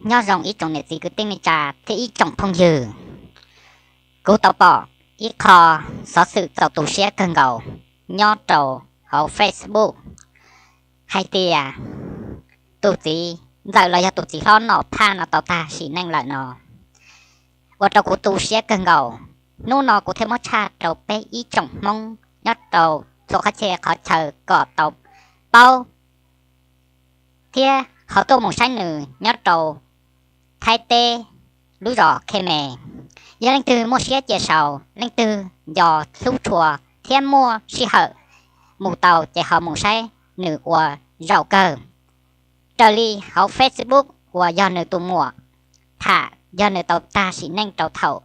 Nyob zoo ib tsoom niam txiv kwv tij neej tsa thiab ib tsoom phooj ywg. Kuv tau pom ib qho xov xwm txaus tu siab kawg nkaus nyob rau hauv Facebook hais tias tus txiv ntxawm los yog tus txiv hlob Nom Phaj no tau tag sim neej lawm no, ua rau kuv tu siab kawg nkaus. Hnub no kuv thiaj muab tshaj rau peb ib tsoom Hmoob nyob rau txhua qhov chaw qhov chaw kom tau paub thiab ho tuaj mus saib nws nyob rau Thaib teb lub zos Khe Me. Yog leej twg muaj siab cia sau, leej twg nco hlub tshua thiab muaj sij hawm mus tau ces ho mus saib nws ua zaum kawg. Raws li hauv Facebook uas yog nws tus muam tham, yog nws tau tag sim neej rau thaum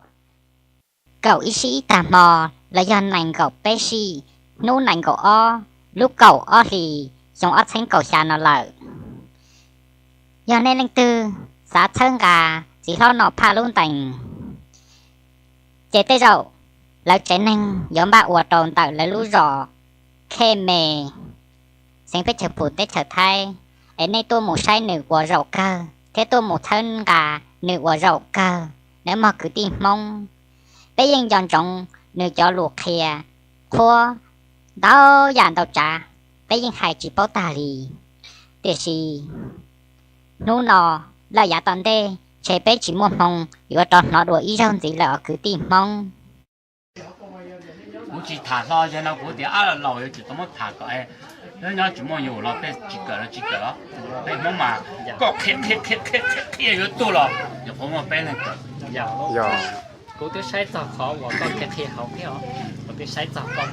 kaum ib sij ib tag hmo los yog nees nkaum peb sij hnub nees nkaum ob lub kaum ob hlis xyoo ob txhiab kaum xya no lawm. Yog nej leej twg xav txhawb nqa txiv hlob Nom Phaj lub ntees, ces tej zaum lawv tsev neeg yuav npaj ua rau ntawm lawv lub zos Khe Me, xeev Peb Chaws Pus teb chaws Thaib, es nej tuaj mus saib nws ua zaum kawg thiab tuaj mus txhawb nqa nws ua zaum kawg nawb mog kwv tij Hmoob. Peb yeej nco ntsoov nws cov lus qhia qhuab ntau yam ntau tsav, peb yeej hais tsis paub tag li. Tiam sis hnub no lawm yav tom ntej ntshe peb tsis muaj hmoo yuav rov hnov dua ib zaug ntxiv lawm os kwv tij Hmoob. Kuv tsis tham hlo, yog no kuv tias ab laus yuav tsum tau muab tham kom nyob tsis muaj yus los tej tsis kawm los tsis kawm os. Peb Hmoob mas koj qhia qhia qhia qhia yuav tuag los nyuam qhuav muaj peb leeg kawm. Kuv twb saib txog qhov uas koj qhia qhia hauv thiab os, kuv twb saib txog koj